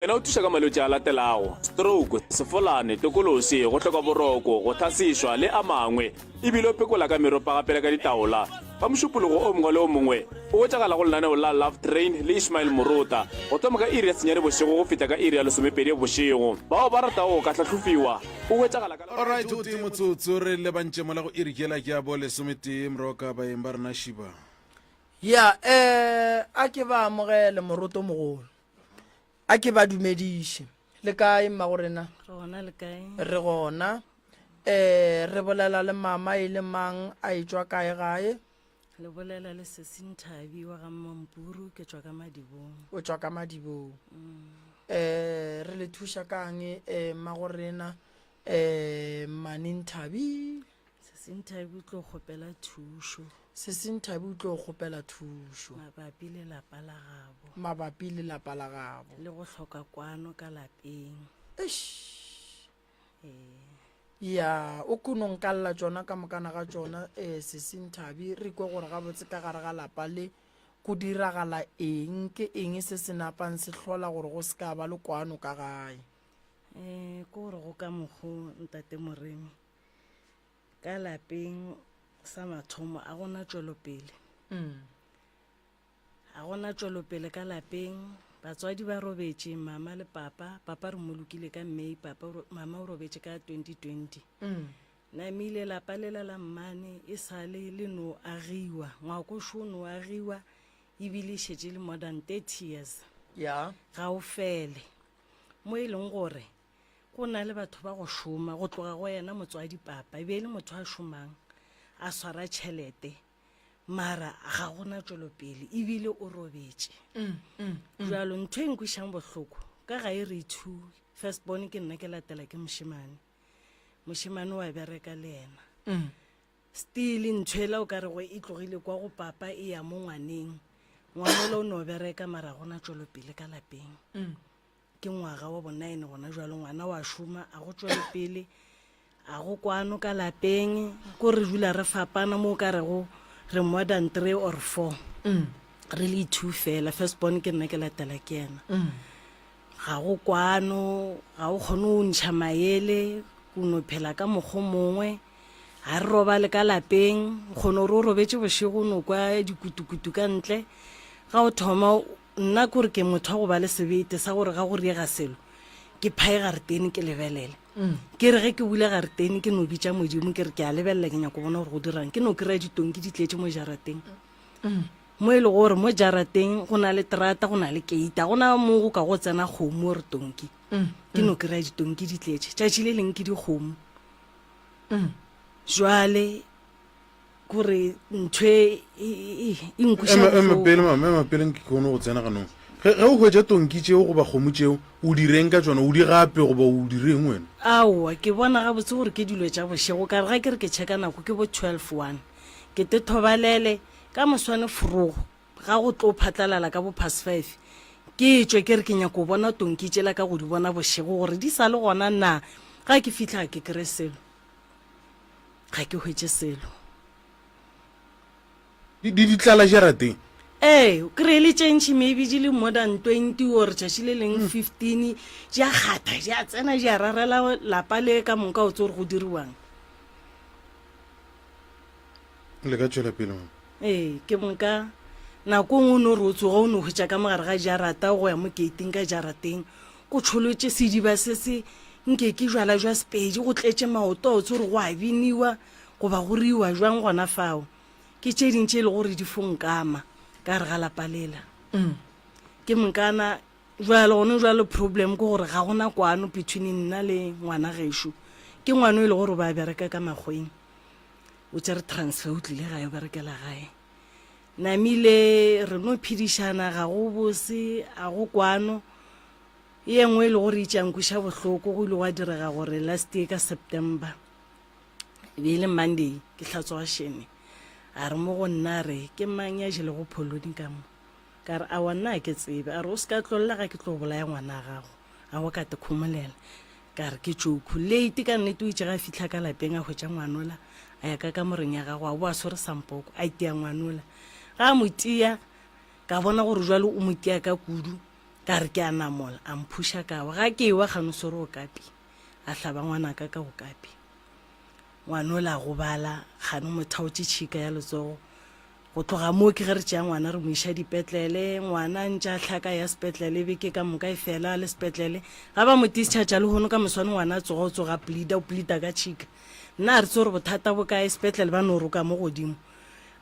Yena o thuša ka malwetši a latelago, stroke, sefolane, tokološi, go hloka boroko, go hlasišwa, le a mangwe. E bile o phekola ka meropa gape le ka ditaola. Ka Mošupologo o mongwe le o mongwe, o hwetšagala go lenaneo la Love Train le Ishmael Morota, go thoma ka iri ya senyane bošego go fihla ka iri ya lesomepedi bošego. Bao ba ratago go ka hlahlofiwa, o hwetšagala ka. Alright, o tee motsotso re lebantše mola go iri kela ke ya bo lesometee moroka baeng ba rena šiba. Ya, eh, a ke ba amogele moroto mogolo. A ke ba dumediše. Le kae, mmagorena? Re gona, le kae? Re gona. Eh, re bolela le mama e le mang, a etšwa kae gae? Le bolela le Sesi Nthabi wa ga Mmampuru, ke tšwa ka Madibong. O tšwa ka Madibong. Eh, re le thuša kang, eh, mmagorena, eh, Mmane Nthabi? Sesi Nthabi o tlo kgopela thušo. Sesi Nthabi o tlo kgopela thušo. Mabapi le lapa la gabo. Mabapi le lapa la gabo. Le go hloka kwano ka lapeng. Eish. Ee. Ya, o ko no nkalla tšona ka mokana ga tšona, eh, Sesi Nthabi, re kwe gore gabotse ka gare ga lapa le go diragala eng, ke eng se se napang se hlola gore go se ka ba le kwano ka gae. Eh, ke gore go ka mokgo Ntate Moremi. Ka lapeng sa mathomo a gona tšwelopele. A gona tšwelopele ka lapeng. Batswadi ba robetše, mama le papa. Papa re mmolokile ka May, papa mama o robetše ka 2020. Namile lapa lela la mmane e sale le no agiwa, ngwako šo no agiwa ebile e šetše le more than 30 years. Ya. Ga o fele. Mo e leng gore Go na le batho ba go šoma, go tloga go yena motswadi papa, e be e le motho a šomang, a swara tšhelete, mara ga go na tšwelopele, ebile o robetše. Bjalo ntho e nkwišang bohloko, ka ga e re two, first born ke nna ke latela ke mošemane, mošemane wa bereka le yena. Still ntho ela o ka rego e tlogile kwa go papa e ya mo ngwaneng, ngwana ola o no bereka mara ga go na tšwelopele ka lapeng. Ke ngwaga wa bonaene gona jwalo, ngwana wa šoma, a go tšwele pele, a go kwano ka lapeng, ko re dula re fapana mo o ka rego re more than three or four re le two fela, first born ke nna ke latela ke yena. Ga go kwano, ga o kgone go ntšha maele, o no phela ka mokgwa o mongwe, ga re robale ka lapeng, o kgona gore o robetše bošego o no kwa dikutukutu ka ntle, ga o thoma Nna kore ke motho wa go ba le sebete sa gore ga go riega selo ke phae garetene ke lebelele. Ke re ge ke bula garetene ke no bitša Modimo ke re ke a lebelela ke nyako bona gore go dirang. Ke no kry-a ditonki di tletše mo jarateng. Mo e lego gore mo jarateng go na le terata go na le keiti ga gona mo go ka go tsena kgomo or tonki. Ke no kry-a ditonki di tletše. Tšatši le leng ke dikgomo. Jwale Kore ntho e, e, e, e nkweša Ema, ema bohloko. pele mama, ema pele nke kgone go tsena ganong. Ge, ge o hwetša tonki tšeo goba kgomo tšeo, o direng ka tšona? O di gape goba o direng wena? Aowa, ke bona gabotse gore ke dilo tša bošego. Ka re ga ke re ke checka nako ke bo 12 one. Ke te thobalele, ka moswane forogo ga go tlo phatlalala ka bo past five. Ke tšwe ke re ke nyako bona tonki tšela ka go di bona bošego gore di sa le gona na. Ga ke fihla ga ke kry-e selo. Ga ke hwetše selo. Di, di, di tlala jarateng. Ee, o kry-e le tše ntši maybe di le more than 20 or tšatši le leng 15, di a kgatha, di a tsena, di a rarela lapa le ka moka o tse gore go diriwang. Le ka tšwela pele mama. Ee, ke moka nako nngwe o no re o tsoga o no hwetša ka mogare ga jarata go ya mo gating ka jarateng go tšholotše sediba se se nke ke jwala jwa sepedi go tletše maoto a o tse gore go a biniwa goba go riwa jwang gona fao. Ke tše ding tše e le gore di fo nkama ka gare ga lapa lela. Ke mokana jwale gone jwale problem ke gore ga gona kwano between nna le ngwana gešo. Ke ngwana o e le gore o ba bereka ka makgweng. O tšere transfer o tlile gae o berekela gae. Namile re no phedišana ga go bose a go kwano. Ye nngwe e le gore e tša nkweša bohloko go ile gwa direga gore last year ka September e be e le Monday ke hlatswa šene a re mo go nna a re ke mang ya jelego pholoni ka mo ka re awa nna a ke tsebe a re o se ka tlolla ga ke tlo bolaya ngwana gago awa ka te khomolela Ka re, Ke joke. Late ka nnete o itše ge a fihla ka lapeng a hwetša ngwanola a ya ka kamoreng ya gagwe a bo a swere sampoko a itia ngwanola. Ge a mo tia ka bona gore jwale o mo tia ka kudu. Ka re ke a namola, a mphuša ka wa. Ga ke ewa kgane o swere okapi, a hlaba ngwanaka ka okapi. Ngwanola a gobala, kgane o mo thaotše tšhika ya letsogo. Go tloga moo ke ge re tšea ngwana re mo iša dipetlele, ngwana ntše a hlaka a ya sepetlele beke ka moka e fela a le sepetlele. Ga ba mo discharge lehono ka moswane ngwana a tsoga o tsoga a bleeder, o bleeder ka tšhika. Nna ga re tsebe gore bothata bo kae, sepetlele ba no roka mo godimo.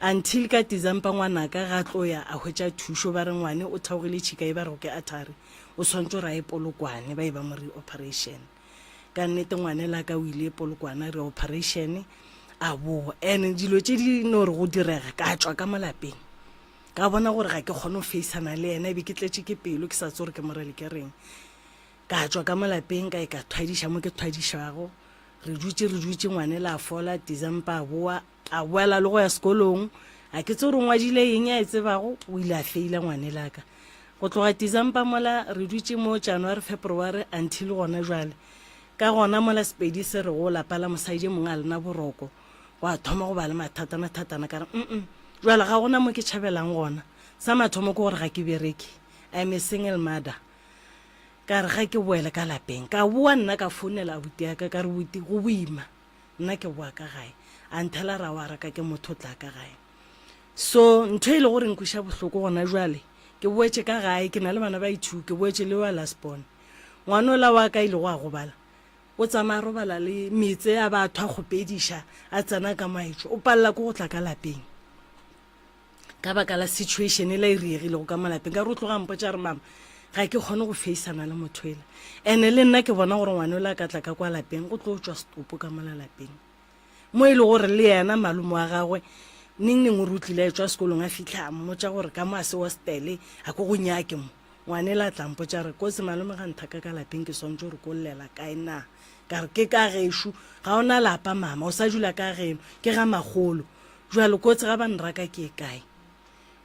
Until ka December ngwanaka ga tlo ya a hwetša thušo ba re ngwane o theogile tšhika e ba rego ke artery, o swanetše gore a ye Polokwane ba ye ba mo re-operation. Ka nnete ngwanela ka o ile Polokwane re-operation a boa. And dilo tše di no re go direga ka tšwa ka mo lapeng ka bona gore ga ke kgone go faceana le yena, e be ke tletše ke pelo ke sa tsebe gore ke mo rele ke reng. Ka tšwa ka mo lapeng ka ye ka thwadiša mo ke thwadišago, re dutše re dutše ngwanela a fola, December a boa A boela le go ya sekolong. A ke tsebe gore o ngwadile eng a e tsebago, o ile a feila ngwanelaka. Go tloga December mola re dutše mo January, February until gona jwale. Ka gona mola Sepedi se re go lapa la mosadi e mongwe a lena boroko, gwa thoma go ba le mathatana-thatana. Ka re, mm jwale ga gona mo ke tšhabelang gona. Sa mathomo ke gore ga ke bereke, I'm a single mother. Ka re ga ke boele ka lapeng. Ka boa nna ka founela abuti ya ka, ka re buti go boima. Nna ke boa ka gae. A nthela ra wa raka ke motho tla ka gae. So ntho e le gore nkweša bohloko gona jwale, ke boetše ka gae, ke na le bana ba ithu, ke boetše le wa last born. Ngwana ola wa ka ile go a gobala, o tsamaya a robala le metse a batho a kgopediša, a tsena ka mo a etšwa, o palela ke go tla ka lapeng. Ka baka la situation ela e riegilego ka mo lapeng, ka re o tloga a mpotša re mama ga ke kgone go faceana le motho ela, ene le nna ke bona gore ngwana ola a ka tla ka kwa lapeng go tlo tšwa setopo ka mola lapeng, mo e le gore le yena malome wa gagwe neng neng o re o tlile a etšwa sekolong a fitlha a mmotša gore ka mo a se hostele a ko go nyake mo. Ngwana ela a tla mpotša re kotsi malome ga nthaka ka lapeng ke swantše gore ko llela kae na, ka re ke ka gešo ga ona lapa mama o sa dula ka geno ke ga magolo. Bjalo kotsi ga ba nraka ke ye kae?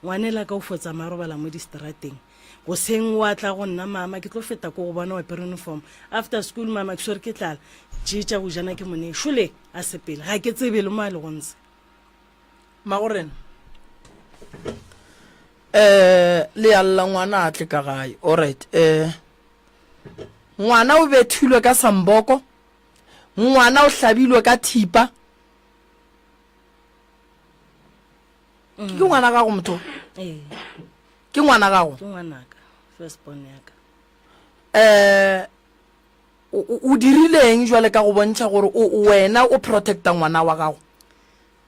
Ngwanela ka o fo tsamaya robala mo distrateng. Goseng wa tla go nna mama ke tlo feta ko go bona o apere uniform. After school mama ke swere ke tlala. Tše tša go jana ke mo nee. Šole a sepele. Ga ke tsebe le mo a lego ntse. Mmagorena, Eh, le a lla ngwana a tle ka gae. Alright, eh, ngwana o bethilwe ka samboko, ngwana o hlabilwe ka thipa. Ke ngwana gago motho? Ee. Ke ngwana gago? Ke ngwanaka, first born ya ka. Eh, o dirile eng jwale ka go bontšha gore o wena o protecta ngwana wa gago?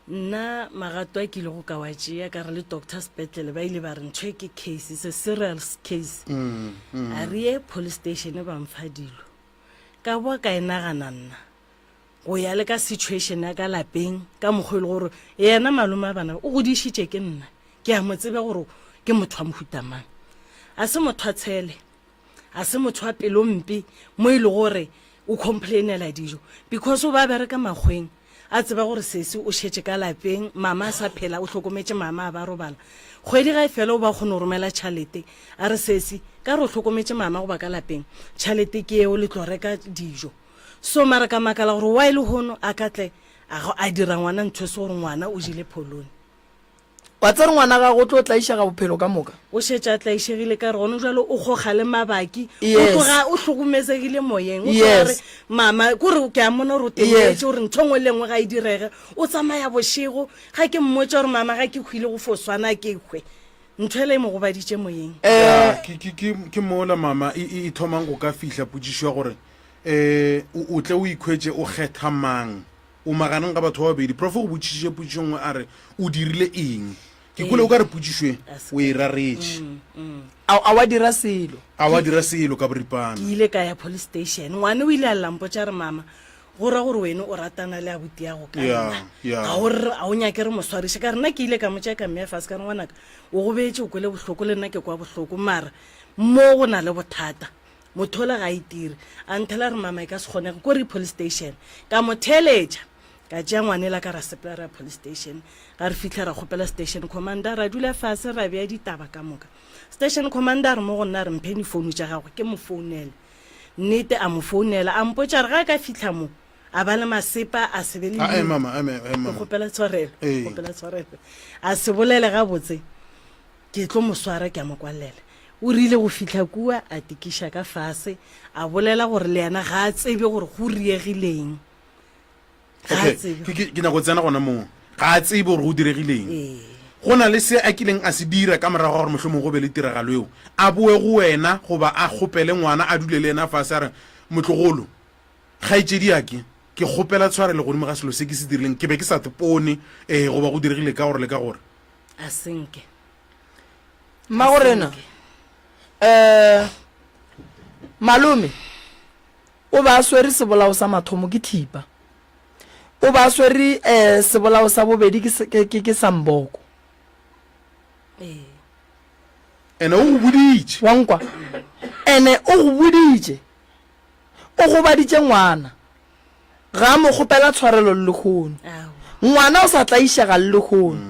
Nna magato a ke ilego ka wa tšea ka re le doctor sepetlele ba ile ba re ntho e ke case, it's a serious case. A re ye police station ba mfa dilo. Ka boa ka e nagana nna. Go ya le ka situation ya ka lapeng, ka mokgwa e le gore yena malome a bana ba o godišitše ke nna, ke a mo tseba gore ke motho wa mohuta mang. A se motho wa tshele, a se motho wa pelompe mo e le gore o complainela dijo because o ba bereka makgweng a tseba gore sesi o šetše ka lapeng, mama a sa phela, o hlokometše mama a ba robala. Kgwedi ga e fela o ba kgone go romela tšhalete a re sesi ka re o hlokometše mama goba ka lapeng, tšhalete ke eo le tlo reka dijo. So mara ka makala gore why lehono a ka tle a a dira ngwana ntho se gore ngwana o jele pholone. Wa tsere ngwana gago o tlo tlaišega bophelo ka moka. O šetše a tlaišegile ka re gona jwale o goga le mabaki. O Yes. tloga o hlokometsegile moyeng. O tloga Yes. re mama kore ke a mmona gore o Yes. tennetše gore ntho e nngwe le e nngwe ga e direge. O tsamaya bošego ga ke mmotša gore mama ga ke hwile go fo swana ke hwe. Ntho ela e mo gobaditše moyeng. Ya, ke, ke, ke, ke mola mama e, e, e thomang go ka fihla potšišo ya gore um o, o tle o ikhwetše o kgetha mang o magareng ga batho ba babedi. Prof o go botšišitše potšišo nngwe a re o dirile eng. Ke kwele o ka re potšišo e A se o e raretše. A, a wa dira selo. A wa dira selo ka boripana. Ke ile ka ya police station. Ngwane o ile a lla mpotša a re mama go ra gore wene o ratana le abuti yago ka Yeah, nna. yeah. Ga o re, ga o nyake re mo swariše. Ka re nna ke ile ka mo tšea ka mmea fase ka re ngwanaka o gobetše o kwele bohloko le nna ke kwa bohloko mara mo go na le bothata. Motho ola ga a itire. A nthela a re mama e ka se kgonege ko re police station. Ka mo theeletša. Ka tšea ngwanela ka ra sepela ra ya police station. Ga re fihla ra kgopela station commander ra dula fase ra bea ditaba ka moka. Station commander a re mo go nna a re mphe difounu tša gagwe ke mo founele. Nnete a mo founela a mpotša gore ga a ka fihla mo a ba le masepa a se be le Ah, eh, mama, eh, eh, Ke mama. kgopela tshwarelo, Ee. kgopela tshwarelo. A se bolele gabotse ke tlo mo swara ke a mo kwalela. O rile go fihla kua a tikiša ka fase a bolela gore le yena ga a tsebe gore go riegileng. Ga a Okay, tsebe. ke, ke, ke nyako tsena gona moo. Ga a tsebe gore go diregileng. Ee. Go na le se a kileng a se dira ka morago ga gore mohlomong go be le tiragalo eo. A boe go wena goba a kgopele ngwana a dule le yena fase a re, Motlogolo, kgaetšediake, ke kgopela tshwarelo godimo ga selo se ke se dirileng. Ke be ke sa tpone, ee, goba go diregile ka gore le ka gore. A senke. Mmagorena, um malome o be a swere sebolao sa mathomo ke thipa. O be a swere um sebolao sa bobedi ke, ke, ke, ke samboko. Ee. Ene o go boditše. Wa nkwa? Ene o go boditše. O gobaditše ngwana. Ga a mo kgopela tshwarelo le lehono. Ngwana o sa tlaišega le lehono.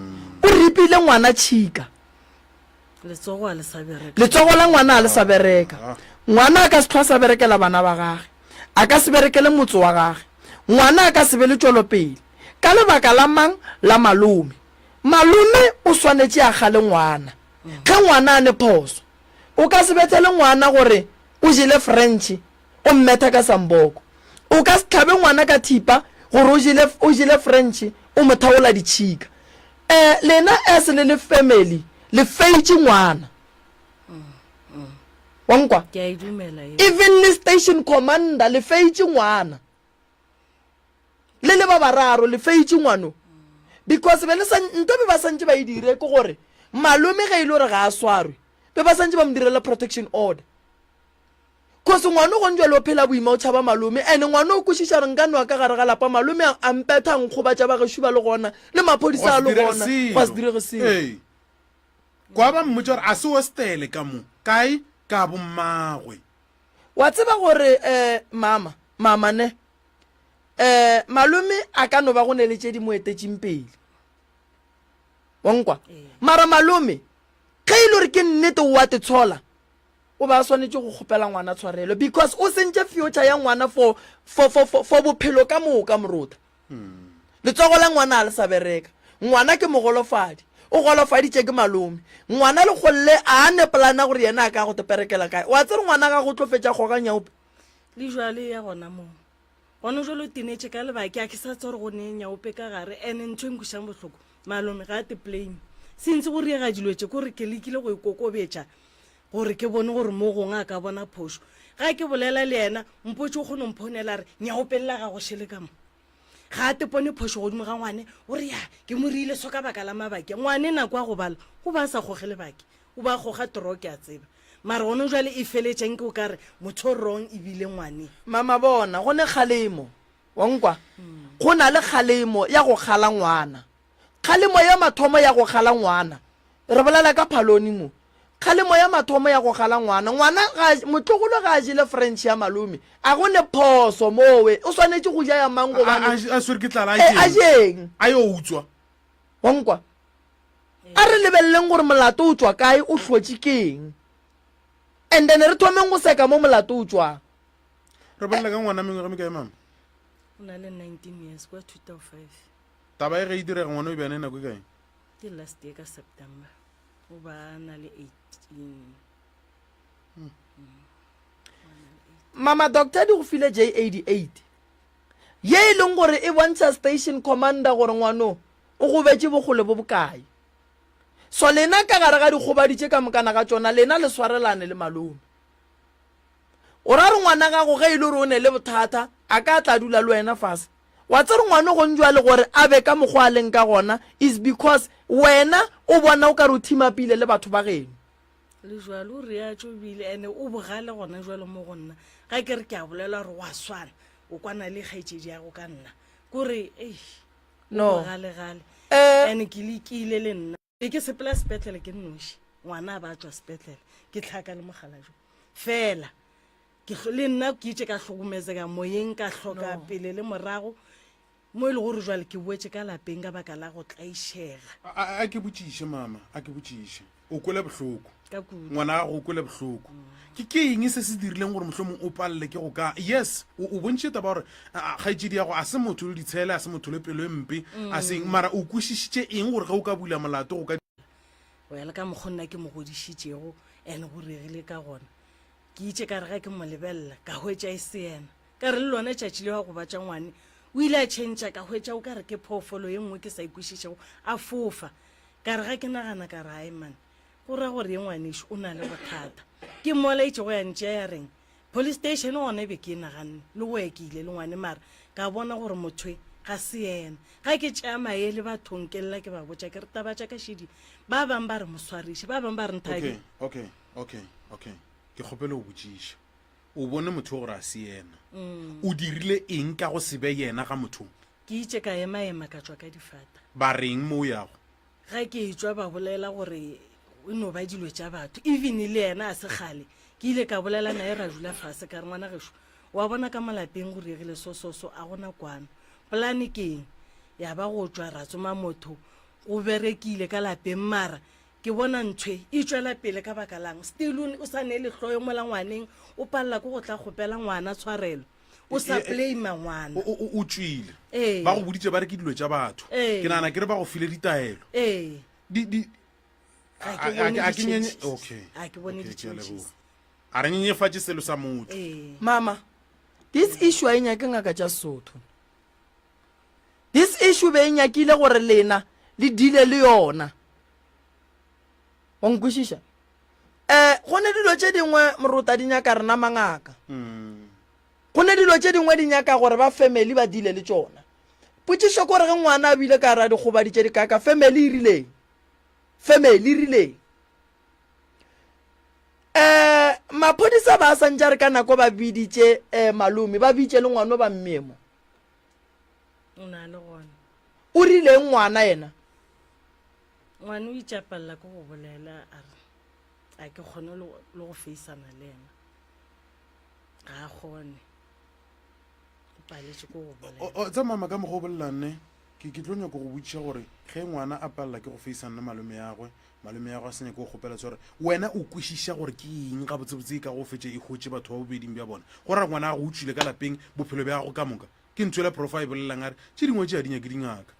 O ripile ngwana tšhika. Letsogo a le sa bereka. Letsogo la ngwana a le sa bereka. Ngwana a ka se hlwa sa berekela bana ba gage. A ka se berekele motse wa gage. Ngwana a ka se be le tšwelopele. Ka lebaka la mang? La malome. Malome o swanetše a kgale ngwana. Ge ngwana a ne phoso. O ka se bethele ngwana gore o jele French o mmetha ka samboko. O ka se hlabe ngwana ka thipa gore o jele, o jele French o mo thaola ditšhika. Eh, lena as le le family le feitše ngwana. Wa nkwa? Ke a e dumela eo. Even le station commander le feitše ngwana. Le le ba bararo le feitše ngwano. Because be le sa nto be ba santše ba e dire ke gore malome ge e le gore ga a swarwe be ba santše ba mo direla protection order. Cause ngwano gone jwale o phela boima o tšhaba malome and ngwano o kwešiša gore nka nwa ka gare ga lapa malome a a mpetha a nkgobatša ba gešo ba le gona le maphodisa a le gona gwa se direge selo. Ee. Kwa ba mmotša gore a se hostele ka mo kae ka bommagwe. Wa tseba gore eh mama mama ne eh malome a ka no ba go ne le tše di mo etetšeng pele wa nkwa mara malome ge e le gore ke nnete o a te tshola O be a swanetše go kgopela ngwana tshwarelo because o sentše future ya ngwana for, for, for, for, for bophelo ka moka morota. Letsogo la ngwana a le sa bereka. Ngwana ke mogolofadi. O golofaditše ke malome. Ngwana lekgolle a ne polana gore yena a ka go teperekela kae. Wa tsere ngwana gago o tlo fetša goga nyaope. Le jwale ya gona moo. Gona jwale o tenetše ka lebaki a ke sa tsebe gore go ne nyaope ka gare and ntho e nkwešang bohloko malome ga a te blame. Since go riega dilo tše kore ke lekile go ikokobetša gore ke bone gore mo gongwe a ka bona phošo. Ga ke bolela le yena, mpotše o kgone go mphounela a re, Nyaope la gago šele ka mo. Ga a tepone phošo godimo ga ngwane, o re, Ya, ke mo riile so ka baka la mabake. Ngwane nako ya go bala, o ba a sa goge lebake, o ba a goga toro ke a tseba. Mara gona jwale e feletša nke o ka re motho o wrong e bile ngwane. Mama bona, go ne kgalemo, wa nkwa? Go na le kgalemo ya go kgala ngwana. Kgalemo ya mathomo ya go kgala ngwana, re bolela ka phaloni mo. Kgalemo ya mathomo ya go kgala ngwana, ngwana ga, motlogolo ga a jele French ya malome, a go ne phoso mowe, o swanetše go ja ya mang gobane. A, a, a swere ke tlala, a E, a jeng? A yo utswa. Wa nkwa? A re lebeleleng gore molato o tšwa kae, o hlotše ke eng. And then re thomeng go seka mo molato o tšwang. Re bolela ka ngwana mengwaga mekae mama? O na le 19 years, kwa 2005. Taba e ge e direga ngwana o be a ne nako e kae? Ke last year ka September. O ba a na le 18. Hmm. Mama Doctor di go file J88 ye e leng gore e bontšha station commander gore ngwano o gobetše bokgole bo bokae. So lena ka gare ga dikgobadi tše ka mokana ga tšona lena le swarelane le malome. O ra re ngwana gago ge e le gore o ne le bothata a ka tla dula le wena fase Wa tsere ngwano gong jwale gore a be ka mokgwa a leng ka gona is because wena o bona o ka re o thimapile le batho ba geno. Le jwale o reatšo ebile ene o bogale gona jwale mo go nna ga ke re ke a bolela gore wa swana o kwana le kgaetšedi yago ka nna kore eish o No. bogalegale Eh. ene ke lekile le nna be ke sepela sepetlele ke nnoši ngwana a ba tšwa sepetlele ke tlhaka le mogala jo fela Ke hlo, le nna ke itše ka hlokometsega moyeng, ka hloka No. pele le morago, mo e le gore jwale ke boetše ka lapeng ka baka la go tlaišega. A, a, a ke botšiše, mama, a ke botšiše. O kwele bohloko. Ka kudu. Ngwana gago o kwele bohloko. Ke, ke eng se se dirileng gore mohlomong o palele ke go ka. Yes, o, o bontšhitše taba gore a, a, kgaetšedi ya go a se motho le ditshele, a se motho le pelo e mpe, a se eng, mara o kwešišitše eng gore ge o ka bula molato go ka. Go ya le ka mokgo nna ke mo godišitšego. And go regile ka gona. Ke itše ka re ge ke mo lebelela, ka hwetša e se yena. Ka re le lona tšatši leo a gobatša ngwane, o ile a tšhentšha, ka hwetša o ka re ke phoofolo ye nngwe ke sa e kwešišego, a fofa. Ka re ga ke nagana ka re, Ai man, go ra gore ye ngwanešo o na le bothata. Ke mola e itšego ya ntšea ya reng, Police station gona e be ke e naganne, le go ya ke ile le ngwane mara ka bona gore motho e ga se yena. Ga ke tšea maele bathong ke lla ke ba botša ke re taba tša ka šedi, ba bang ba re mo swariše, ba bang ba re Nthabi. Okay, okay, okay, okay. Ke kgopela go botšiša. O bone motho gore a se yena. O dirile eng ka go se be yena ga motho? Ke itše ka ema-ema ka tšwa ka difata. Ba reng mo o yago? Ga ke etšwa ba bolela gore e no ba dilo tša batho, even le yena a se kgale ke ile ka bolela naye ra dula fase ka re ngwana gešo wa bona ka mo lapeng go diregile so so so a gona kwano, polane ke eng? Ya ba go tšwa ra tsoma motho go berekile ka lapeng mara ke bona nthwe e tšwela pele ka baka lang still o sa ne lehloyo mola ngwaneng o palela ke go tla kgopela ngwana tshwarelo. O sa blame ngwana. O, o, o tšwile. Ee. Ba go boditše ba re ke dilo tša batho. Ee. Ke nagana ke re ba go file ditaelo. Ee. Di, di, Ga ke a- a- bone a- a ke nyenye- di-changes. okay. A ke bone Okay, ke a di-changes. leboga. A re nyenyefatše selo sa motho. Ee. Mama, this issue a e nyake ngaka tša Sotho. This issue be e nyakile gore lena le deale le yona. Wa nkwešiša? Eh, go ne dilo tše dingwe morota di nyaka rena mangaka. Go ne dilo tše dingwe di nyaka gore ba family ba deale le tšona. Potšišo ke gore ge ngwana a bile ka gare dikgobadi tše di kaka, family e rileng? Family e rileng? Eh, maphodisa ba santše a re ka nako ba biditše eh, malome, ba bitše le ngwano ba mmemo. O na le gona. O rileng ngwana yena? Ngwana o itšapalela ke go bolela a re a ke kgone le go feisana le yena. Ga a kgone. O paletše ke go bolela. O tsa mama ka mokgwa o bolelang ne ke ke tlo nyaka go botšiša gore ge ngwana a palela ke go feisana le malome yagwe malome yagwe a se nyake go kgopela tshware wena o kwešiša gore ke eng gabotsebotse e ka go fetše e hotše batho ba bobeding bja bona go ra ngwana gago o tšwile ka lapeng bophelo bja gago ka moka Ke ntho yela prof a e bolelang a re tše dingwe tše ga di nyake dingaka.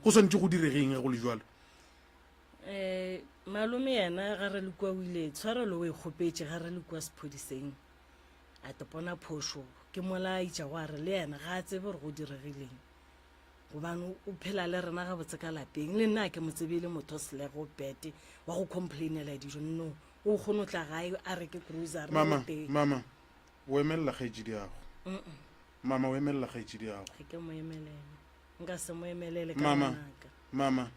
Go swanetše go direge eng ge go le jwalo? Um malome yena ga re le kua o ile tshwarelo o e kgopetše ga re le kua sephodiseng a tepona phošo ke mola a itšago a re le yena ga a tsebe gore go diregileng gobane o phela le rena gabotse ka lapeng le nna a ke mo tsebe e le motho selego bete wa go complainela dijo no o kgone o tla gae a reke grocery Mama, mama, o emelela kgaetšedi yago. Mama, o emelela kgaetšediago. Ga ke mo emelele. Nka se mo emelele ka Mama, ngwanaka. mama,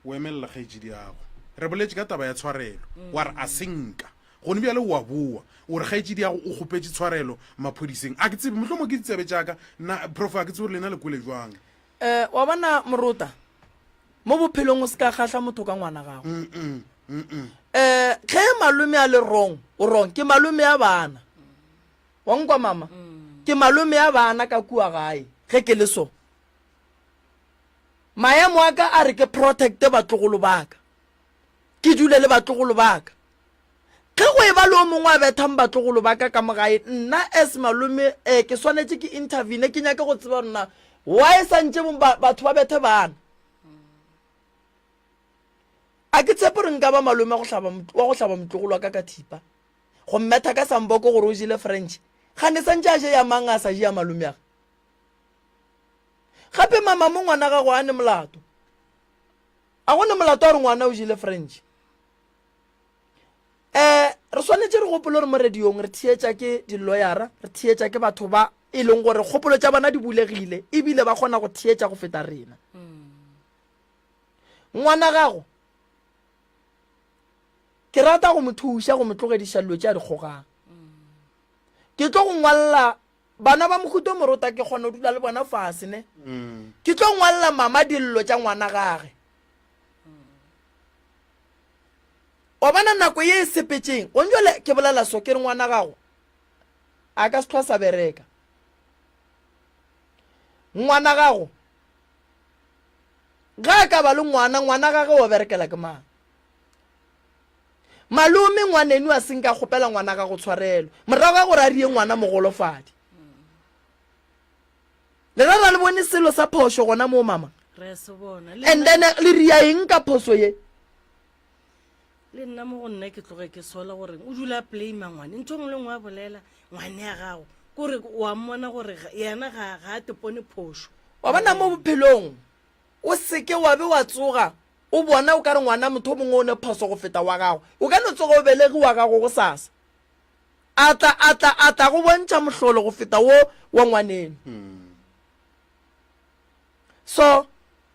o emelela kgaetšediago. Re boletše ka taba ya tshwarelo, wa re a se nka. Gone bjale o a boa, o re kgaetšediago o kgopetše tshwarelo maphodiseng. A ke tsebe, mohlomongwe ke ditsebe tša ka. Nna, Prof, a ke tsebe gore lena le kwele bjang. Eh, wa bona morota, mo bophelong o se ka kgahla motho ka ngwana gago. Mm-mm, mm-mm. Eh, ge malome a le wrong, o wrong. Ke malome a bana. Wa nkwa mama? Ke malome a bana ka kua gae ge ke le so. Maemo a ka a re ke protecte batlogolo ba ka. Ke dule le batlogolo ba ka. Ge go e ba le o mongwe a bethang batlogolo ba ka ka mo gae, nna as malome eh, ke swanetše ke intervene ke nyake go tseba gore na why santše batho ba bethe bana. A ke tshepe gore nka ba malome wa go hlaba motlogolo wa ka ka thipa. Go mmetha ka samboko gore o jele French. Kgane santše a je ya mang a sa je ya malomeage? Gape mama mo ngwana gago a ne molato. A go ne molato a re ngwana o jele French. Eh re swanetše re gopole gore mo radiong re theetša ke di-lawyera, re theetša ke batho ba e leng gore kgopolo tša bona di bulegile ebile ba kgona go theetša go feta rena. Ngwana gago Ke rata go mo thuša go mo tlogediša dilo tše a di kgogang. Ke tlo go ngwalela bana ba mohuta o morota ke kgona go dula le bona fase ne. Ke tlo ngwalela mama dillo tša ngwana gage. Wa bona nako ye e sepetšeng, gone jwale ke bolela so ke re ngwana gago a ka se hlwa sa bereka. Ngwana gago ga a ka ba le ngwana, ngwana gage wa berekela ke mang? Malome ngwaneno a se nka kgopela ngwana gago tshwarelo morago ga gore a rie ngwana mogolofadi. Lena ra le bone selo sa phošo gona moo mama? Re a se bona. Le And then le ria eng ka phoso ye? Le nna mo go nna ke tloge ke sola gore o dula a blame ngwane. Ntho e nngwe le nngwe a bolela ngwane ya gago. Kore wa mmona gore yena ga ga a tepone phošo. Wa bona mo bophelong o seke wa be wa tsoga o bona o ka re ngwana motho o mongwe o ne phoso go feta wa gago. O ka no tsoga o belege wa gago gosasa a tla a tla a tla go bontšha mohlolo go feta wo wa ngwaneno. So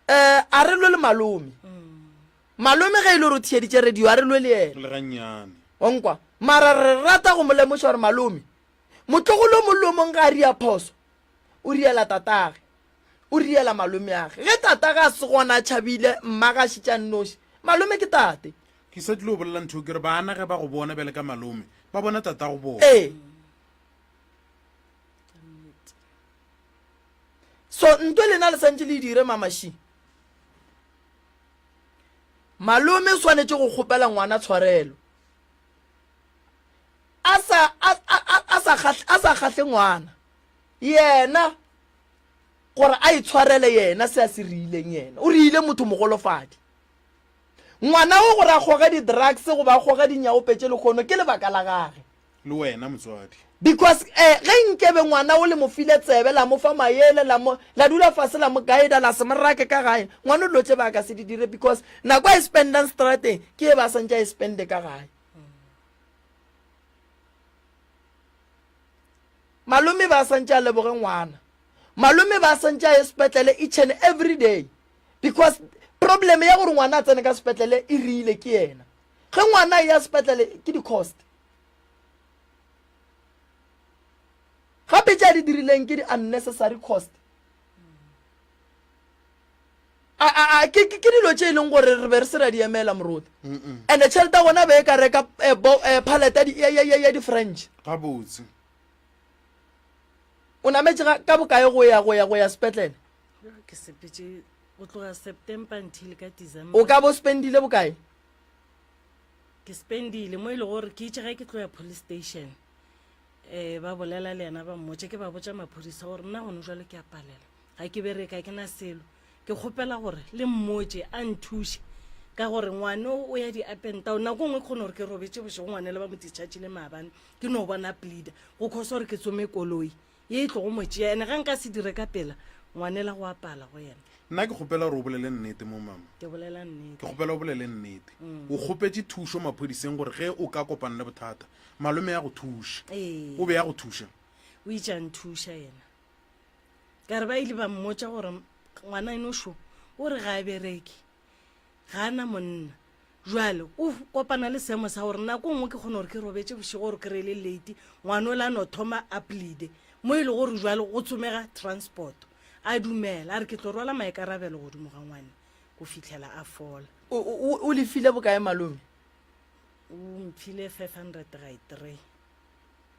eh a re lwe le malome. Malome ge e le gore o theeditše radio a re lwe le yena. Le gannyane. Wa nkwa? Mara re rata go mo lemoša gore malome, motlogolo o mong le o mong ge a ria phoso, o riela tatage, o riela malomeage. Ge tatage a se gona a tšhabile, mmage a šetše a nnoši, malome ke tate. Ke sa tlilo bolela ntho ke re bana ge ba go bona bjale ka malome, ba bona tatago bona. Ee. So nto lena le santše le e dire mamaši. Malome o swanetše go kgopela ngwana tshwarelo. A sa a a a sa kgahle a sa kgahle ngwana. Yena gore a itshwarele yena se a se riileng yena. O riile motho mogolofadi. Ngwana o gore a kgoge di-drugs goba a kgoge dinyaope tše lekgono ke lebaka la gage. Le wena motswadi. Because eh, ge nkebe ngwana o le mo file tsebe, la mo fa maele, la mo, la dula fase la mo guida, la se mo rake ka gae, ngwana dilo tše ba ka se di dire because nako a e spendang strateng ke e ba santše a e spende ka gae. Malome ba santše a leboge ngwana. Malome ba santše a ye sepetlele each and every day because problem ya gore ngwana a tsene ka sepetlele e rile ke yena. Ge ngwana a ya sepetlele ke di-cost. Gape tše a di dirileng ke di unnecessary cost. A, a, a, ke, ke, ke dilo tše e leng gore re be re se ra di emela moruti. And-e tšhelete ya gona be e ka reka eh, bo, eh, pallet ya di, ya, ya, ya, ya di-french. Gabotse. O nametše ga, ka bokae go ya, go ya, go ya sepetlele? Ke sepetše go tloga September until ka December. O ka bo spendile bokae? Ke spendile mo e le gore ke itše ge ke tlo ya police station um ba bolela le yena ba mmotša ke ba botša maphodisa gore nna gone jwale ke a palela ga ke bereke ga ke na selo ke kgopela gore le mmotše a nthuše ka gore ngwane o ya di-up and down nako nngwe kgone gore ke robetše bošego ngwane le ba mo dischargile maabane ke no bona pleader go khosa gore ke tsome koloi ye e tlogo mo tšea ene ga nka se dire ka pela ngwanela go apala go yena. Nna ke kgopela gore o bolele nnete mo mama. Ke bolela nnete. Ke kgopela o bolele nnete. O kgopetše thušo maphodiseng gore ge o ka kopana le bothata malome a go thuše. Ee. O be a go thuša? O itše a nthuša yena. Ka re ba ile ba mmotša gore ngwana eno šo o re ga a bereke. Ga a na monna. Jwale o kopana le seemo sa gore nako nngwe ke kgone gore ke robetše bošego gore ke re le late, ngwana o la no thoma a pleade mo e le gore jwale go tsomega transport. A dumela, a re ke tlo rwala maikarabelo godimo ga ngwane go fihlela a fola. O, o, o lefile bokae malome? O mphile 500 ga e three.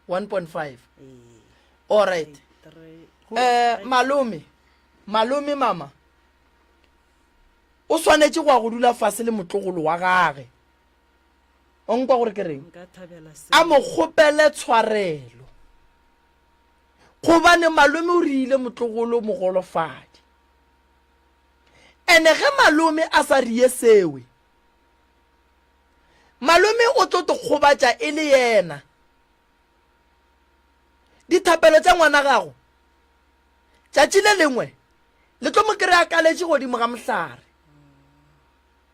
1.5. Ee. All right. Three. Eh, malome, malome mama. O swanetše go ya go dula fase le motlogolo wa gage. O nkwa gore ke reng? A mo kgopele tshwarelo. Gobane malome o riile motlogolo mogolofadi. Ene ge malome a sa rie sewe, malome o tlo te kgobatša e le yena. Dithapelo tša ngwana gago Tšatši le lengwe le tlo mo kry-a kaletše godimo ga mohlare,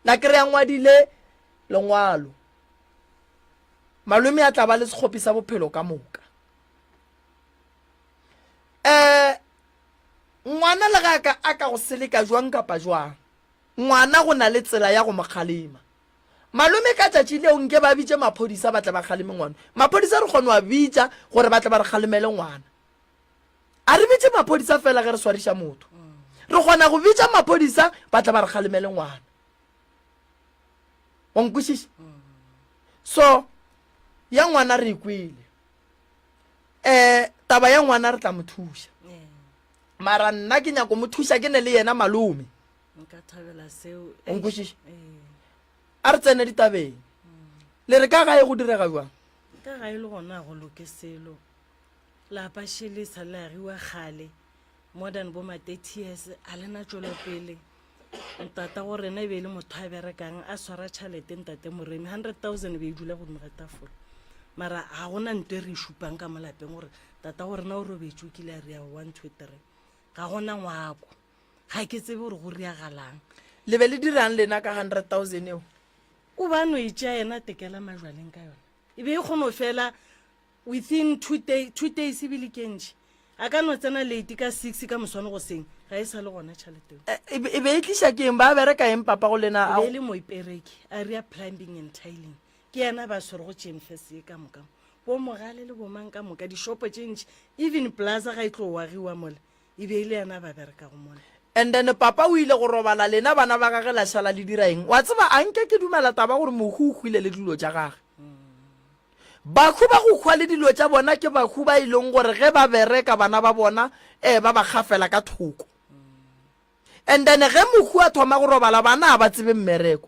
la kry-a ngwadile lengwalo. Malome a tla ba le sekgopi sa bophelo ka moka. Um ngwana le ga ka a ka go seleka jwang kapa jwang, ngwana go na le tsela ya go mo kgalema. Malome ka tšatši leo nke ba bitše maphodisa ba tle ba kgaleme ngwana. Maphodisa re kgona go a bitša gore ba tle ba re kgalemele ngwana. A re bitše maphodisa fela ge re swariša motho. Re kgona go bitša maphodisa ba tla ba re kgalemele ngwana. Wa nkwešiša? So ya ngwana re e kwele. Eh taba ya ngwana re tla mo thuša. Mara nna ke nyako mo thuša ke ne le yena malome. Nka thabela seo. O nkwešiša? A re tsene ditabeng. Le re ka gae go direga jwang? Ka gae le gona go loke selo. Lapa šele sa le agiwa kgale, more than bo ma 30 years, a le na tšwelopele. Ntata go rena e be e le motho a berekang a swara tšhalete ntate Moremi 100,000 e be e dula godimo ga tafola. Mara ga gona nto e re e šupang ka mo lapeng gore tata go rena o robetše o kile a ria 1 2 3. Ga gona ngwako. Ga ke tsebe gore go riagalang. Le be le dirang lena ka 100,000 eo? O ba no e tšea yena a tekela majwaleng ka yona. E be e kgono fela within two, day, two days ebile ke ntši. A ka no tsena late ka six ka moswane goseng, ga e sa le gona tšhelete eo. E, e, e be e tliša ke eng? Ba bereka eng papa go lena? E be e le moipereki, a ria plumbing and tiling. Ke yena ba swerego Jemfes ye ka moka. Bo Mogale le bomang ka moka, dishopo tše ntši, even plaza ga e tlo agiwa mola, E be e le yena ba berekago mola. And then papa o ile go robala lena bana ba gage la šala le dira eng? Wa tseba a nke ke dumela taba gore mohu o hwile le dilo tša gage. Bahu ba go hwa le dilo tša bona ke bahu ba e leng gore ge ba bereka bana ba bona eh ba ba gafela ka thoko. And then ge mohu a thoma go robala bana a ba tsebe mmereko.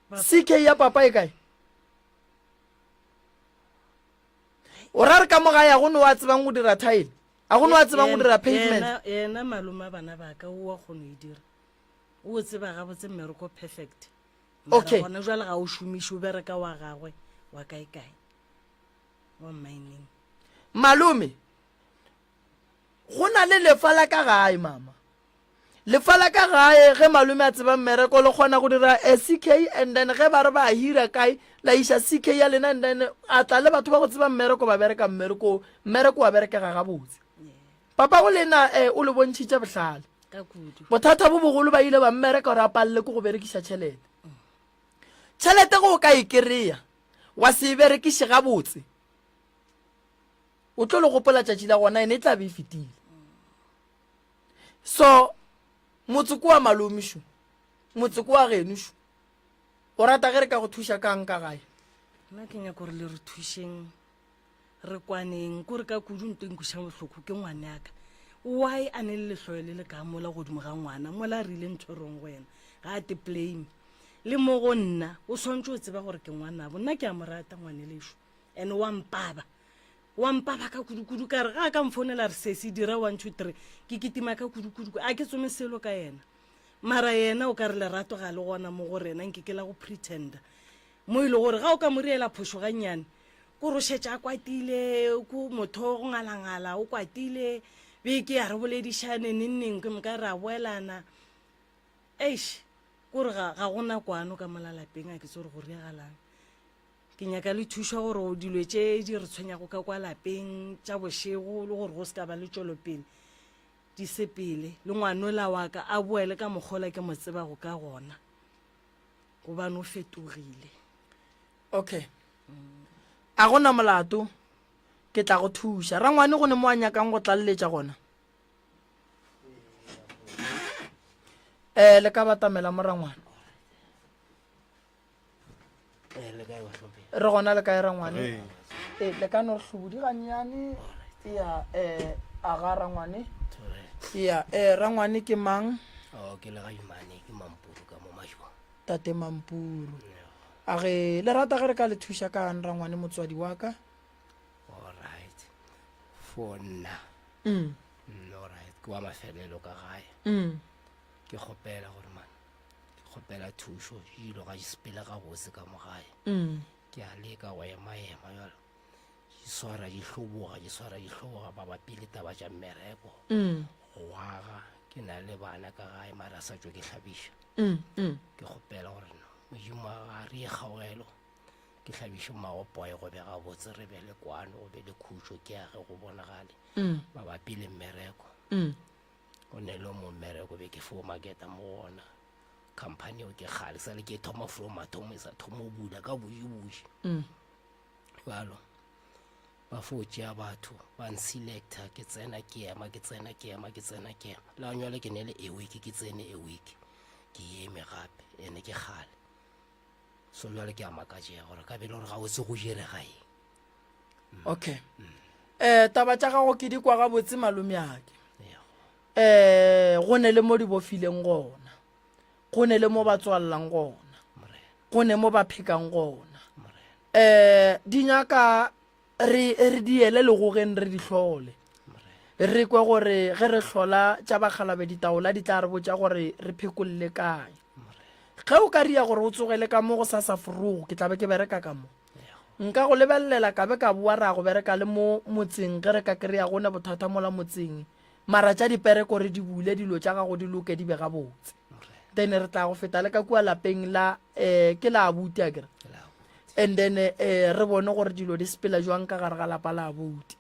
CK ya papa e kae? O ra re ka mo gae a go no a tsebang go dira tile? A go no a tsebang go dira pavement? Yena malome a bana ba ka o wa kgono e dira. O tseba gabotse mmereko perfect. Okay. Gona jwale ga o šomiše o bereka wa gagwe wa kae kae. Wa mining. Malome, go na le lefa la ka gae mama. Lefa la ka gae ge malome a tseba mmereko le kgona go dira a CK and then ge ba re ba hira kae la iša CK ya lena and then a tla le batho ba go tseba mmereko ba bereka mmereko mmereko wa berekega gabotse. Papa go lena eh, o le bontšhitše bohlale. Bothata bo bogolo ba ile ba mmereka gore a palele ke go berekiša tšhelete. Tšhelete ge o ka e kry-a wa se e berekiše gabotse o tlo le gopola tšatši la gona ene e tla be e fetile. So, motse ko wa malome šo, motse ko wa geno šo. O rata ge re ka go thuša kang ka gae? Nna ke nyaka gore le re thušeng, re kwaneng. Ko re ka kudu nto e nkwišang bohloko ke ngwanaka. Why a ne le lehloyo le le ka mola godimo ga ngwana, mola a rile ntho e wrong go yena? Ga a te blame. Le mo go nna, o swantše o tseba gore ke ngwanabo. Nna ke a mo rata ngwanelešo, and wa mpaba. Wa mpaba ka kudu-kudu, ka re ga a ka mfounela a re sesi dira one two three, ke kitima ka kudu-kudu, a ke tsome selo ka yena. Mara yena o ka re lerato ga le gona mo go rena, nke ke la go pretender. Mo e le gore ga o ka mo riela phošo gannyane, ko re o šetše a kwatile, ko motho go ngalangala o kwatile, beke ya re boledišane neng neng, ke moka re a boelana. Eish, ko re ga, ga gona kwano ka mola lapeng, a ke tse gore go riagalang. Ke nyaka le thušo gore dilo tše di re tshwenyago ka kwa lapeng tša bošego le gore go se ka ba le tšwelopele di sepele, le ngwanola wa ka a boele ka mokgola ke mo tsebago ka gona, gobane o fetogile. Okay. A go na molato, ke tla go thuša. Rangwane go ne mo a nyakang go tlaleletša gona? Eh, le ka batamela mo rangwane. Eh, le kae bahlomphegi re gona le kae rangwane Ee. ee le ka no re hlobodi gannyane ya um a ga rangwane ya um rangwane ke mang o ke le ga imane ke mampuru ka mo mašwa tate mampuru a ge le rata ge re ka le thuša kang rangwane motswadi wa ka alright for nna mm. Mm, alright ke wa mafelelo ka gae mm. ke kgopela gore man Ke kgopela thušo, dilo ga di sepele gabotse ka mo gae. Mm. Ke a leka go ema-ema jalo, di swara di hloboga, di swara di hloboga mabapi le taba tša mmereko. Mm. Go aga, ke na le bana ka gae mara sa tšo ke hlabiša. Mm. Mm. Ke kgopela gore no, Modimo a re ye kgaogelo, ke hlabiše mmagopoe go be gabotse, re be le kwano, go be le khutšo, ke age go bonagale Mm. mabapi le mmereko. Mm. O ne le mo mmereko be ke fo maketa mo gona company eo ke kgale sa le ke thoma fro mathomo e sa thoma go bula ka boji-boji mm. jalo ba fo tšea batho ba nselecta ke tsena ke ema ke tsena ke ema ke tsena ke ema le anywale ke ne le a week ke tsene a week ke eme gape ene ke kgale so jale ke a makatšega gore ka bele gore ga o se go direga eng okay um taba tša gago ke di kwa gabotse malomeake um go ne le mo di bofileng gona go ne le mo ba tswalelang gona go ne mo ba phekang gona um di nyaka re re di ele legogeng re di hlole. Re kwe gore ge re hlola tša bakgalabe ditaola di tla re botša gore re phekolle kae. Ge o ka ria gore o tsogele ka mo go sa sa forogo, ke tla be ke bereka ka mo. Nka go lebelelela ka be ka boa ra go bereka le mo motseng ge re ka kry-a go ne bothata mola motseng. Mara tša dipereko re di bule dilo tša gago di loke di be gabotse. Then re tla go feta le ka kua lapeng la um ke la abuti akere. And then um re bone gore dilo di sepela jwang ka gare ga lapa la abuti.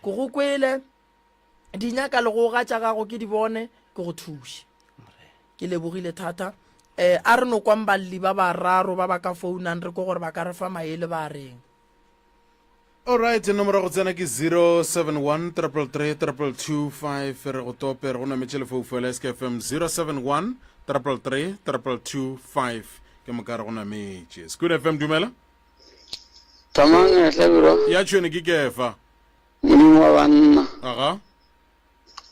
Ke go kwele di nyaka le go ga tša gago ke di bone ke go thuše. Ke lebogile thata. Um a re no kwang balli ba bararo ba ba ka founang re kwe gore ba ka re fa maele ba reng. Alright, nomoro ya go tsena ke 071 333 2225 re go tope re go nametše lefoufo la SKFM 071 333 2225 ke moka re go nametše. Skoon FM dumela. Thamang ya Hlabirwa. Ya tšhwene ke kefa. Modimo wa banna. Aga.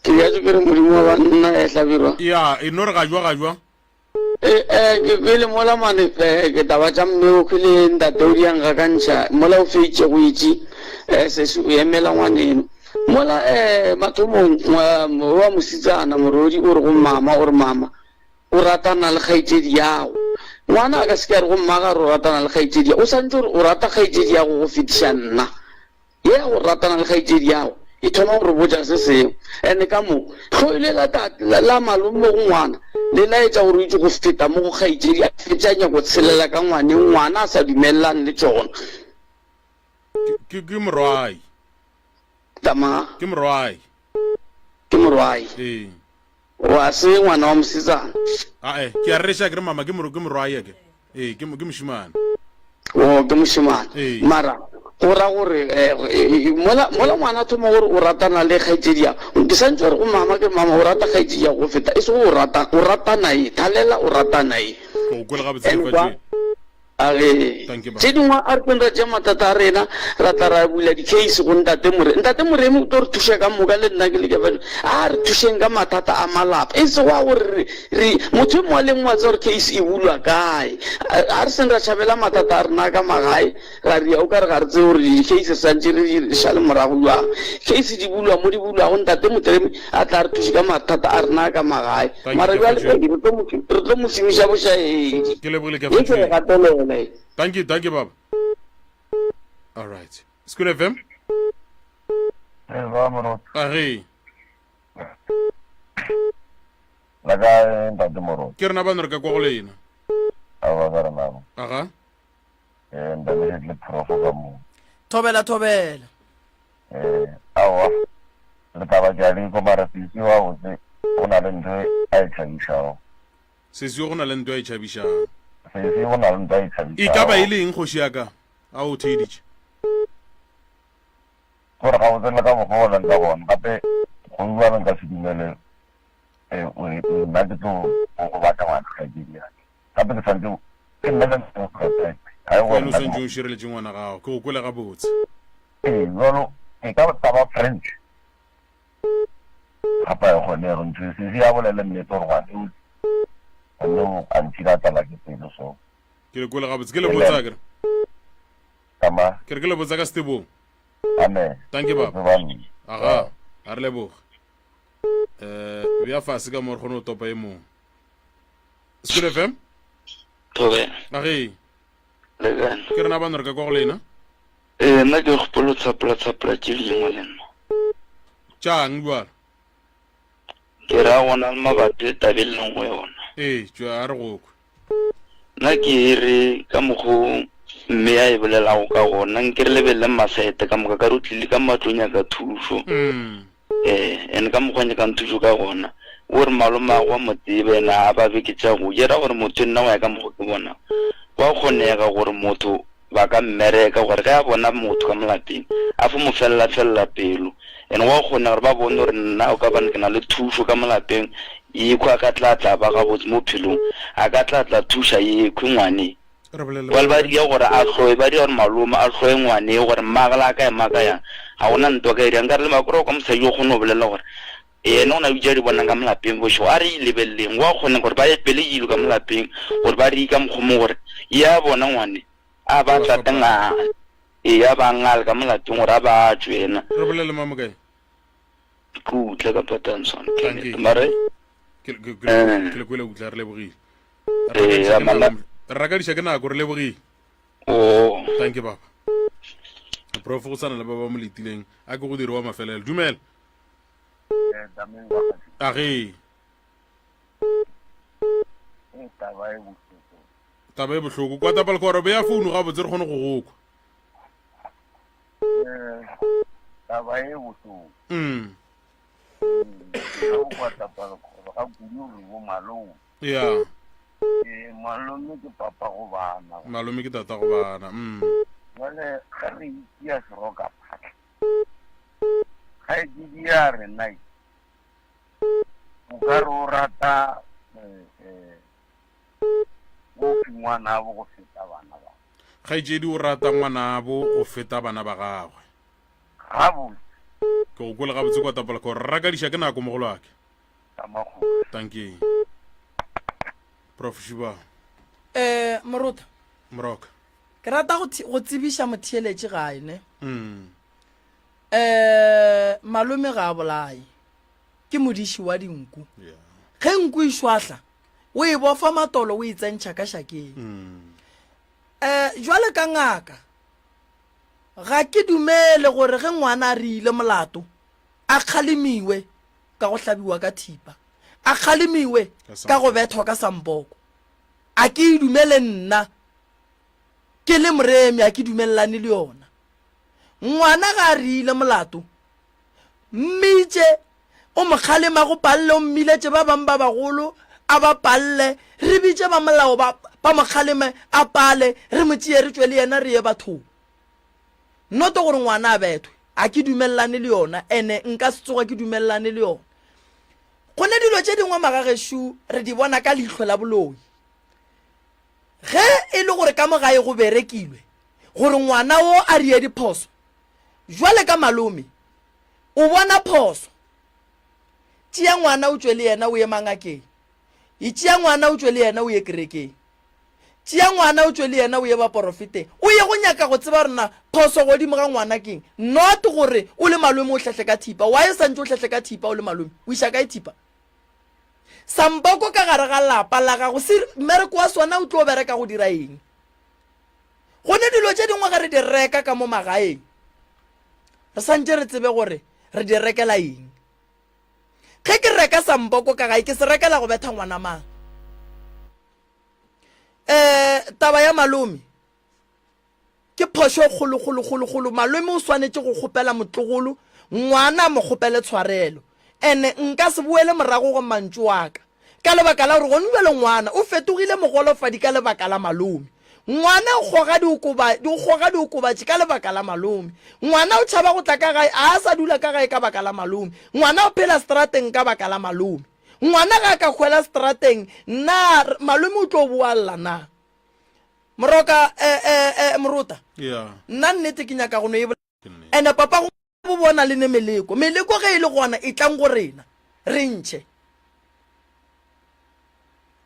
Ke bjatso ke re Modimo wa banna ya Hlabirwa. Ya, e no re ga jwa ga jwa. E, e, ke kwele mola mane, e, ke taba tša mme o kwele ntate o di a ngakantšha, mola o feitše go itše, e, sesi o emela ngwaneno. Mola, e, mathomong, wa mositsana, morodi, o re go mama, o re mama, o ratana le kgaetšedi yago. Ngwana a ka se ke a re go mma ga re o ratana le kgaetšedi ya, o santše o re o rata kgaetšedi yago go fetiša nna. Ye ya go ratana le kgaetšedi yago e thoma go re botša se sengwe. And ka mo, hloile la tate, la, la malome mo go ngwana, le laetša gore o itše go feta mo go kgaetšedi, a fetše a nyako tshelela ka ngwaneng, ngwana a sa dumelelane le tšona. Ke, ke, ke morwayi. Tama. Ke morwayi. Ke morwayi. Ee. Wa se ngwana wa mosetsana. Ae, ke a rereša ke re mama ke moro ke morwayi ake. Ee, ke ke mošemane. O ke mošemane. Ee. Mara go ra gore eh, eh, mola mola ngwana a thoma gore o ratana le kgaetšedi ya ke santse gore go mama ke mama o rata kgaetšedi ya go feta e se go o rata o ratana e thalela o ratana e Ke go kwele gabotse And kwa lefatšeng. A re, Thank you, baba. Tše dingwe a re tlong ra tšea mathata a rena, ra tla ra bula di-case go Ntate Moremi. Ntate Moremi o tlo re thuša ka moka, le nna ke le ke a re thušeng ka mathata a malapa. E sego a gore re, re, motho e mongwe le mongwe a tseba gore case e bulwa kae. A re seng ra tšhabela mathata a rena ka magae, ra ria o ka re ga re tsebe gore di-case re santše re di šale morago bjang. Case di bulwa mo di bulwago, Ntate Motremi a tla re thuše ka mathata a rena a ka magae. Thank you, Mara bjale Kefatšweng. re tlo mo, re tlo mo šomiša bošaedi. Ke lebogile Ye ke e Kefatšweng. gatelela ye. Thank you, thank you baba. All right. School FM. Re ba moruti. Age. La kae ntate moruti? Ke rena bano re ka kwa go lena. A ba ka rena ba. Aga. Eh ntate le profo ka mo. Thobela thobela. Eh aowa le taba ke a le kwa mara sesi wa botse go na le ntho a e tšhabišago. Sesi go na le ntho a e tšhabišago. Sesi go na le ntho a e tšhabišago. E ka ba e le eng kgoši ya ka? A o theeditše. Gore gabotse le ka mokgwa o leng ka gona gape go bjalo nka se dumele eh, nna ke tlo go batla ngwana kgaetšedi ya ka. Gape ke swanetše ke nna ke go protect. Ga e gore Wena o swantše o šireletše ngwana gago. Ke go kwele gabotse. Ee, bjalo e ka taba French gape ga e kgonege ntho e. Sesi a bolele nnete gore ngwane o gonne o a nkile a tlala ke pelo so. Ke le kwele gabotse. Ke le botsa akere. Tama. Ke re ke le botsa ka setebong. Amen. Thank you baba. Tsebang. Aga, a re leboge. Eh, bea fase ka mo re kgone go topa e mongwe. School FM. Thobela. Age. Le kae? Ke rena bano re ka kwa go lena. Ee, nna ke kgopolo tshapela tshapela tše dingwe le nna. Tšang bjalo? Ke ra gona le mabapi le tabe le leng go yona. Ee, tšwa a re go kwe. Nna ke re ka mokgo mme a e bolelago ka gona, nke re lebelele masaete ka moka ka re o tlile ka matlo o nyaka thušo. Mm. Ee, and ka mokgwa a nyakang thušo ka gona, o re malomago wa mo tseba, yena a ba beke tša go ja. E ra gore motho nna go ya ka mokgo ke bona, gwa kgonega gore motho ba ka mmereka gore ge a bona motho ka mo lapeng a fo mo felela felela pelo. And gwa kgonega gore ba bone gore nna o ka bane ke na le thušo ka mo lapeng, yekhwi a ka tla tla ba gabotse mo bophelong, a ka tla tla thuša yekhwi ngwane. Re bolele Bjale ba gape. dia gore a hloye, ba dia gore malome a hloye ngwane gore mmagwe le a ka ema ka yang, ga gona ntwa ka e dirang. Nkare le makore kwa mosadi o kgone go bolela gore yena o na le tše a di bonang ka mo lapeng bošego. A re e lebeleleng, gwa kgonega gore ba epele dilo ka mo lapeng gore ba re ka mokgwa mo gore ya bona ngwane a ba Ba tlate fapane. ngale, ee a ba ngale ka mo lapeng gore a ba tšwe yena. Re bolele mamokae. Ke utlwa ka Patanson Thank you. mare Ke ke- ke- Eh. ke le kwele utla re lebogile. Eh, ya, mama. Re rakadiša ke nako re lebogile. o Thank you baba. Prof go sana le ba ba mo letileng a ke go dire wa mafelelo. Dumela. A ge. Taba e bohloko. Taba e bohloko. Kwa tapalkoro beya founu gabotse re kgone go go kwa. Eh, taba e bohloko. Mm. Ga o kwa tapalkoro ga kudu re bo malome. Yeah. Eh, malome ke papa go bana. Malome ke tata go bana. Mm. Jwale ge re itia seroka phatla. Kgaetšedi ya rena e, o ka re o rata eh, eh, o fi ngwanabo go feta bana ba. Kgaetšedi o rata ngwanabo go feta bana ba gagwe. Gabotse. Ke go kwele gabotse kwa Tapoloko. Re rakadiša ke nako mogolwake. Ka makgoši. Dankie. Prof Shuba. Eh, Morota. Moroka. Ke rata go go tsebiša motheeletši gae ne. Mm. Eh, malome ga a bolaye. Ke modiši wa dinku. Yeah. Ge nku e šwahla, o e bofa matolo o e tsentšha ka šakeng. Mm. Eh, jwale ka ngaka, ga ke dumele gore ge ngwana a re ile molato, a kgalemiwe ka go hlabiwa ka thipa, a kgalemiwe ka go bethwa ka sampoko. A ke e dumele nna ke le moremi, a ke dumelelane le yona. Ngwana ga a re ile molato, mmitše o mo kgalema go palle, o mmiletše ba bang ba bagolo a ba palle, re bitše ba molao ba, ba mo kgaleme a pale, re mo tšee re tšwe le yena re ye bathong. Noto gore ngwana a bethwe, a ke dumelelane le yona, ene nka se tsoga ke dumelelane le yona. Go ne dilo tše dingwe magagešo re di bona ka leihlo la boloi. Ge e le gore ka mo gae go berekilwe gore ngwana wo a rie diphoso, jwale ka malome o bona phoso, tšea ngwana o tšwe le yena o ye mangakeng, e tšea ngwana o tšwe le yena o ye kerekeng, tšea ngwana o tšwe le yena o ye baporofeteng, o ye go nyaka go tseba gore na phoso godimo ga ngwana keng, not gore o le malome o hlahle ka thipa. Why o santše o hlahle ka thipa o le malome? O iša kae thipa? Samboko ka gare ga lapa la gago se mmereko wa sona o tlo bereka go dira eng? Go ne dilo tše dingwe ge re di reka ka mo magaeng re santše re tsebe gore re di rekela eng. Ge ke reka samboko ka gae ke se rekela go betha ngwana mang? Um taba ya malome Ke phošo e kgolo, kgolo, kgolo, kgolo. Malome o swanetše go kgopela motlogolo, ngwana a mo kgopele tshwarelo. Ene nka se boele morago go mantšu a ka, ka lebaka la gore gone bjale ngwana o fetogile mogolofadi ka lebaka la malome. Ngwana o kgoga diokoba, o kgoga diokobatši ka lebaka la malome. Ngwana o tšhaba go tla ka gae, a a sa dula ka gae ka baka la malome. Ngwana o phela strateng ka baka la malome. Ngwana ga a ka hwela strateng, na malome o tlo boa lla na? Moroka eh, eh, eh, Morota. Yeah. Nna nnete ke nyaka go no e Ke nnete. Ene papa go bo bona le ne meleko. Meleko ge e le gona e tlang go rena. Re ntšhe.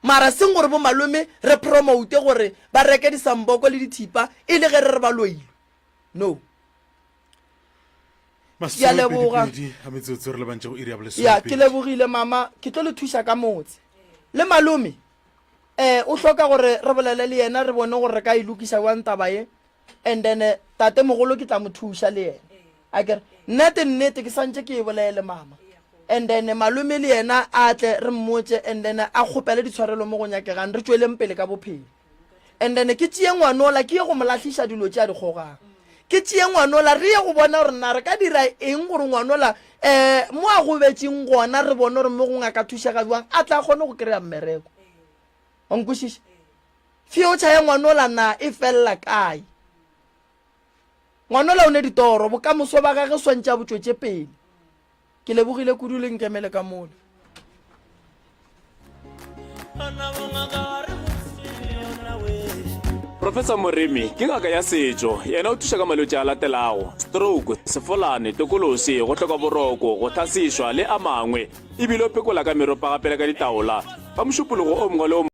Mara seng gore bo malome re promote gore ba reke disamboko le dithipa e le ge re re ba loilwe. No. Ke a leboga. Masomepedi-pedi a metsotso re lebantše go iri ya Ya, ke bolesomepedi. lebogile mama, ke tlo le thuša ka motse. Le malome eh o hloka gore re bolele le yena re bone gore re ka e lokiša jwang taba ye and then eh, tate mogolo ke tla mo thuša le yena a kere nnete nnete ke santše ke e bolele mama and then eh, malome le yena a tle re mmotse and then a kgopele ditshwarelo mo go nyakegang re tšweleng pele ka bophelo and then ke tšee ngwanola ke ye go mo lahliša dilo tše a di kgogang ke tšee ngwanola re ye go bona gore na re ka dira eng gore ngwanola um mo a gobetšeng gona re bone gore mo gongwe a ka thušega jwang a tla kgone go kry-a mmereko wa nkwešiša future ya ngwanola na e felela kae ngwanola o ne ditoro bokamoso ba gage swantše a bo tšwetše pele Ke lebogile kudu le nkemele ka mola. Professor Moremi ke ngaka ya setšo. Yena o thuša ka malwetši a latelago, stroke, sefolane, tokolosi, go hloka boroko, go hlasišwa le a mangwe. E bile o phekola ka meropa gape le ka ditaola. Ka Mošupologo o mongwe le o.